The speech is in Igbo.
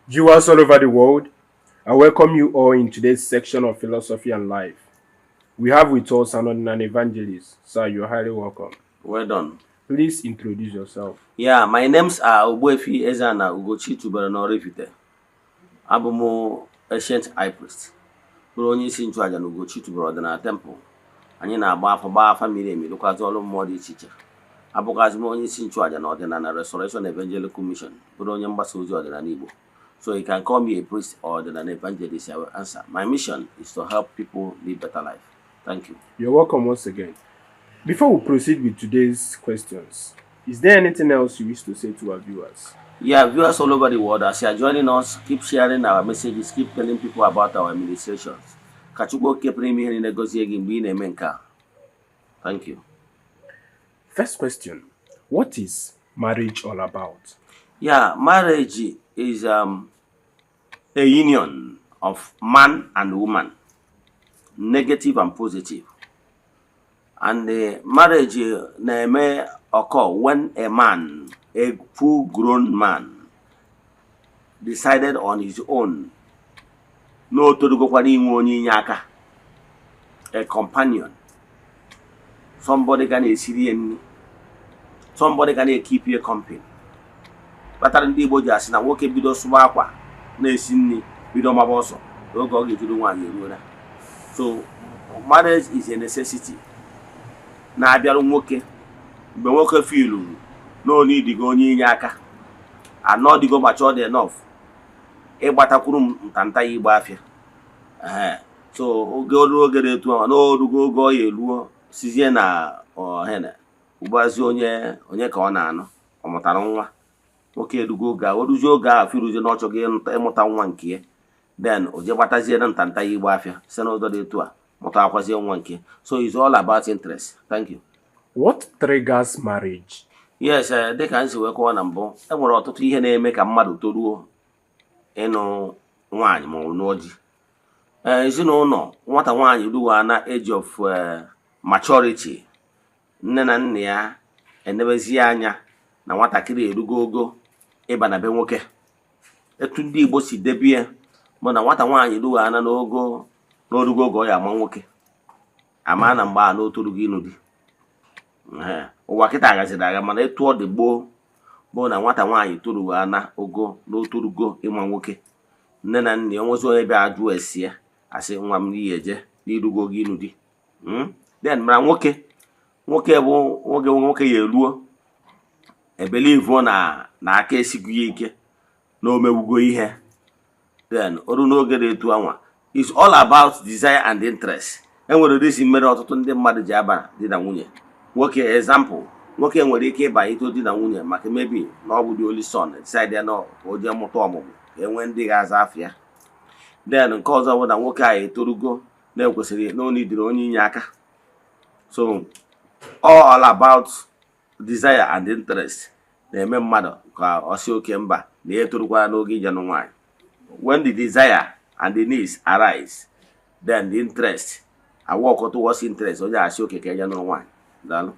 Viewers all over the world, I welcome you all in today's section of Philosophy and Life. We have with us an evangelist. Sir, you're highly welcome. Well done. Please introduce yourself. Yeah, my names are Ogbuefi Eze-Ana Ugochi tubelu n'Oraifite. Abụ m ancient high priest, bụrụ onye isi nchụaja na Ugochi tubelu ọdịnala temple. Anyị na-agba afa, gbaa afa miri emi, lụkwazị ọrụ mmụọ dị iche iche. Abụkwazị m onye isi nchụaja na Ọdịnala Restoration Evangelical Mission, bụrụ onye mgbasa ozi ọdịnala Igbo. So you can call me a priest or ọdịnala evangelist, I will answer. My mission is to help people live better life. Thank you. You're welcome once again. Before we proceed with today's questions, is there anything else you wish to say to our viewers? Yeah, viewers all over the world, as you are joining us, keep sharing our messages, keep telling people about our administrations. Ka Chukwu oke pụrụ ime ihe niile gọzie gị mgbe ị na-eme nke a. Thank you. First question: What is marriage all about? Yeah, marriage is a union of man and woman, negative and positive. And the marriage na-eme occur when a man, a full-grown man, decided on his own na o torugokwara inwe onye inye aka, a companion, somebody ga na-esiri ya nri, somebody ga na-ekeep ya company. Kpatara ndị Igbo ji asị na nwoke bido sụba akwa, na-esi nri, bido maba ọsọ n'oge ọ ga-ejuru nwaanyị eruola. So marriage is a necessity na-abịarụ nwoke mgbe nwoke feeluru na o needigo onye inye aka, anọ dịgo matured enough ịgbatakwuru m ntanta ya igba afịa. Ee, so oge oru oge dị etu ahụ n'orugo oge ọ ya eruo sizie na ohene ugbazi onye onye ka ọ na-anụ, ọ mụtara nwa. Nwoke erugo oge a, o ruzie oge ahụ firuzie na ọ chọghị ịmụta nwa nke ya, then o jee gbatazie na ntanta ya igba afịa, site n'ụzọ dị etu a mụta akwazie nwa nke. So it's all about interest. Thank you. What triggers marriage? Yes, dịka m si wee kọwa na mbụ, e nwere ọtụtụ ihe na-eme ka mmadụ toruo ịnụ nwaanyị ma ọ bụ nụọ di. Ee, ezinụlọ nwata nwaanyị ruwa na age of maturity, nne na nna ya enebezie anya na nwatakịrị erugo ogo ịba na be nwoke. Etu ndị Igbo si debie bụ na nwata nwaanyị ruwa na n'ogo n'orugo oge ọ ya ama nwoke, ama na mgbe a na o torugo ịnụ di. Ehe, ụwa kịta gaziri aga, mana etu ọ dị gboo bụ na nwata nwaanyị torugo ana ogo na o torugo ịma nwoke, nne na nna ya onwezi onye bịa jụọ esi ya, asị nwa m n'ihi eje n'irugo ogo ịnụ di. Then mara nwoke, nwoke bụ nwoke, nwoke ya eruo ebelivuo na aka esigo ya ike na o mewugo ihe. Then oru n'oge dị etu anwa is all about desire and interest. Enwere reason mere ọtụtụ ndị mmadụ ji aba di na nwunye. Nwoke, example, nwoke nwere ike ịba ito di na nwunye maka maybe na ọ bụ the only son, decide ya na ka o jee mụta ọmụmụ ka e nwee ndị ga-aza afịa. Then nke ọzọ bụ na nwoke a etorugo na-ekwesịrị na o neediri onye inye aka. So all about desire and interest na-eme mmadụ ka ọ sị oke mba na ya etorukwara n'oge ije nụ nwaanyị. When the desire and the needs arise, then the interest, I work towards interest, onye asị oke ka eje nụrụ nwaanyị. Daalụ.